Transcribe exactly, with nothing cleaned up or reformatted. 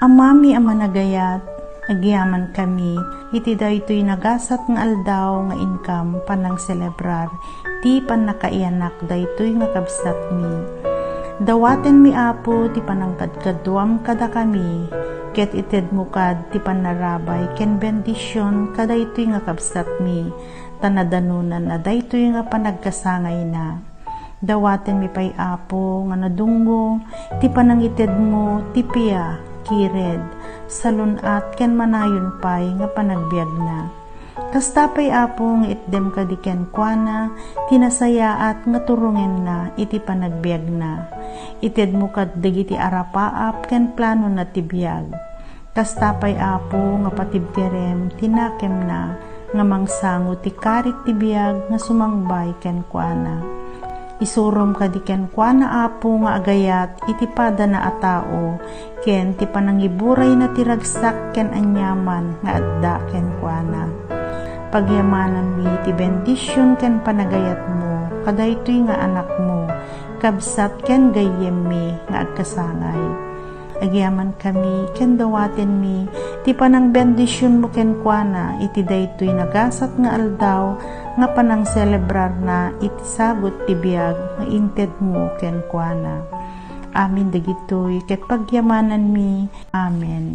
Amami a managayat, agyamankami iti daytoy nagasat nga aldaw nga inkam panangselebrar ti pannakaiyanak daytoy nga kabsatmi. Dawatenmi, Apo, ti panangkadkaduam kadakami, ket itedmo kad ti pannarabay ken bendision kadaytoy nga kabsatmi, ta nadanonanna daytoy nga panagkasangayna. Dawatenmi pay, Apo, nga nadunggo ti panangitedmo ti pia, kired, salun-at ken manayon pay nga panagbiagna. Kasta pay, Apo, nga itdem kadi kenkuana ti nasayaat nga turongenna iti panagbiagna. Itedmo kad dagiti arapaap ken planona ti biag. Kasta pay, Apo, nga patibkerem ti nakemna nga mangsango ti karit ti biag nga sumangbay kenkuana. Isurom kadi kenkuana, Apo, nga agayat iti padana a tao ken ti panangiburayna ti ragsak ken aniaman nga adda kenkuana. Pagyamananmi ti bendision ken panagayatmo kadaytoy nga anakmo, kabsat ken gayyemmi nga agkasangay. Agyamankami ken dawatenmi ti panangbendisionmo kenkuana iti daytoy nagasat nga aldaw nga panangselebrarna iti sagut ti biag nga intedmo kenkuana. Amin dagitoy ket pagyamananmi. Amen.